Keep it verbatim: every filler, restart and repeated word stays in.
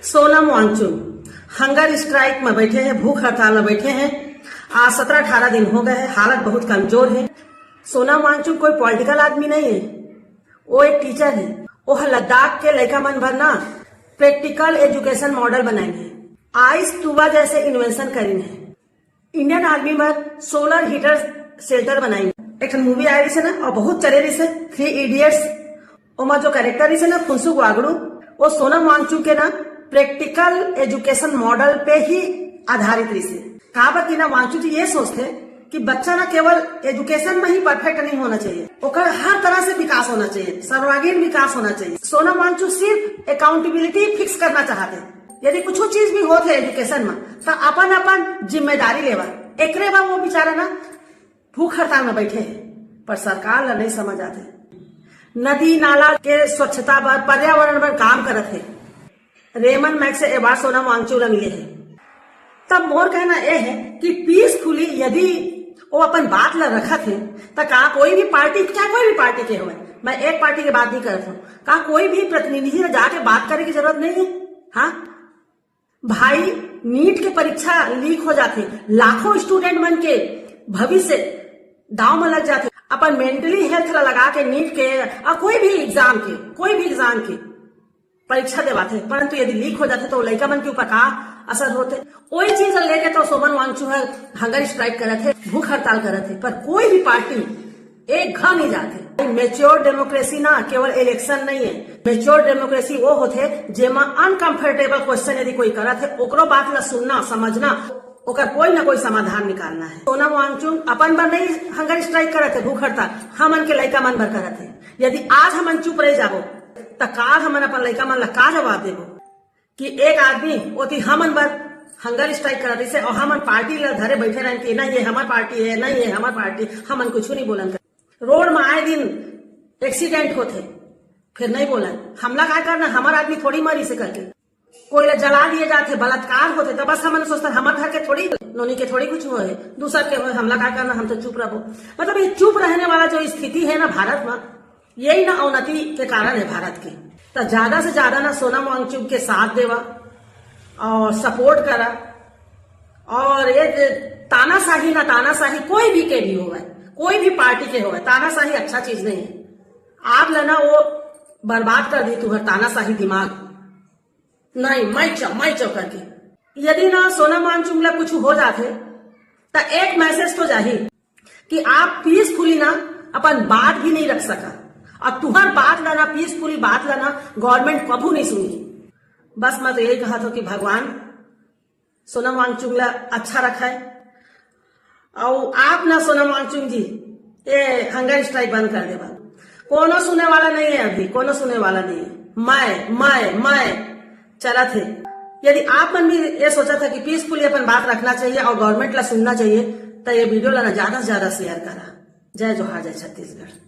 Sonam Wangchuck hunger strike में बैठे हैं, भूख हड़ताल में बैठे हैं। आज सत्रह अठारह दिन हो गए हैं, हालत बहुत कमजोर है। सोनम वांगचुक कोई पॉलिटिकल आदमी नहीं है, वो एक टीचर है। वो लद्दाख के लइका मन भर ना प्रैक्टिकल एजुकेशन मॉडल बनाइन हे। आइस तुबा जैसे इन्वेंशन करिन हे। इंडियन आर्मी बर सोलर हीटर शेल्टर बनाइन। एक ठन मूवी आए रहिस हे ना, और बहुत चले रहिस हे, थ्री इडियट्स। ओमा जो कैरेक्टर रहिस हे ना, फुनसुक वांगडू, वो सोनम वांगचुक के ना प्रैक्टिकल एजुकेशन मॉडल पे ही आधारित रहिस हे। काबर कि ना, वांगचुक जी ये सोचथे कि बच्चा ना केवल एजुकेशन में ही परफेक्ट नहीं होना चाहिए, ओकर हर तरह से विकास होना चाहिए, सर्वांगीण विकास होना चाहिए। सोनम वांगचुक सिर्फ अकाउंटेबिलिटी फिक्स करना चाहथे। यदि कुछ चीज भी होत है एजुकेशन में, तो अपन अपन जिम्मेदारी लेवा, एकरे बर वो बेचारा ना भूख हड़ताल में बैठे हैं, पर सरकार ला नहीं समझ आते। नदी नाला के स्वच्छता बर, पर्यावरण बर काम करत है। रेमन मैक्स अवार्ड सोनम वांगचुक ला मिले है। तब मोर कहना यह है कि पीसफुली यदि वो अपन बात ला रखत है, तो का कोई भी पार्टी, चाहे कोई भी पार्टी के होवे, मैं एक पार्टी की बात नहीं करत हूँ, का कोई भी प्रतिनिधि ला जाके बात करे की जरूरत नहीं है? हाँ भाई, नीट के परीक्षा लीक हो जाथे, लाखों स्टूडेंट मन के भविष्य दाव में लग जाथे। अपन मेंटली हेल्थ ला लगा के नीट के, आ, कोई भी एग्जाम के, कोई भी एग्जाम के परीक्षा देवाथे, परंतु यदि लीक हो जाथे तो लइका मन के ऊपर का असर होथे? वही चीज ला लेके तो सोनम वांगचुक हर हंगर स्ट्राइक करत है, भूख हड़ताल करत है, पर कोई भी पार्टी एक घा नहीं जाथे। मैच्योर डेमोक्रेसी ना केवल इलेक्शन नहीं है। मैच्योर डेमोक्रेसी वो होथे जेमा अनकंफर्टेबल क्वेश्चन यदि कोई करत है, ओकरो बात ला सुनना, समझना, ओकर कोई ना कोई समाधान निकालना है। सोनम वांगचुक अपन बर नहीं हंगर स्ट्राइक करत है, भूख हड़ताल, हमन के लइका मन बर करत है। यदि आज हमन चुप रह जाबो, त काल हमन अपन लइका मन ला का जवाब देबो कि एक आदमी ओती हमन बर हंगर स्ट्राइक करत रहिसे और हमन पार्टी ला धरे बैठे रहन कि नहीं, ये हमर पार्टी है, नहीं, ये हमर पार्टी, हमन कुछ नहीं बोलन। रोड में आए दिन एक्सीडेंट होथे, फिर नहीं बोलन। हमला का करना, हमर आदमी थोड़ी मरिसे करके। कोई ला जला दिए जाथे, बलात्कार होथे, तो बस हमन सोचथन हमर घर के थोड़ी, नोनी के थोड़ी कुछ होए, दूसर के होए, हमला का करना, हम तो चुप रहबो। मतलब, ये चुप रहने वाला जो स्थिति है ना भारत में, यही ना अवनति के कारण है भारत के। तो ज्यादा से ज्यादा ना सोनम वांगचुक के साथ देवा और सपोर्ट करा। और ये जे तानाशाही ना तानाशाही, कोई भी के भी होवे, कोई भी पार्टी के होवे, तानाशाही अच्छा चीज नहीं है। आप ला ना वो बर्बाद कर दी तुम्हार तानाशाही दिमाग। नहीं, मैं चौ, मैं चौ करके। यदि ना सोनम वांगचुक ला कुछ हो जाथे, त एक मैसेज तो जाही कि आप पीसफुली ना अपन बात भी नहीं रख सका, और तुहर बात ला ना, पीसफुली बात ला ना, गवर्नमेंट कभू नहीं सुनही। बस मैं तो यही कहत हूँ कि भगवान सोनम वांगचुक ला अच्छा रखे, और आप ना सोनम वांगचुक जी, ये हंगर स्ट्राइक बंद कर देवा। कोनो सुने वाला नहीं है अभी, कोनो सुने वाला नहीं है। मैं, मैं, मैं चलत है। यदि आप मन भी ये सोचत है कि पीसफुली अपन बात रखना चाहिए और गवर्नमेंट ला सुनना चाहिए, तो ये वीडियो ला ना ज्यादा से ज्यादा शेयर करा। जय जोहार, जय छत्तीसगढ़।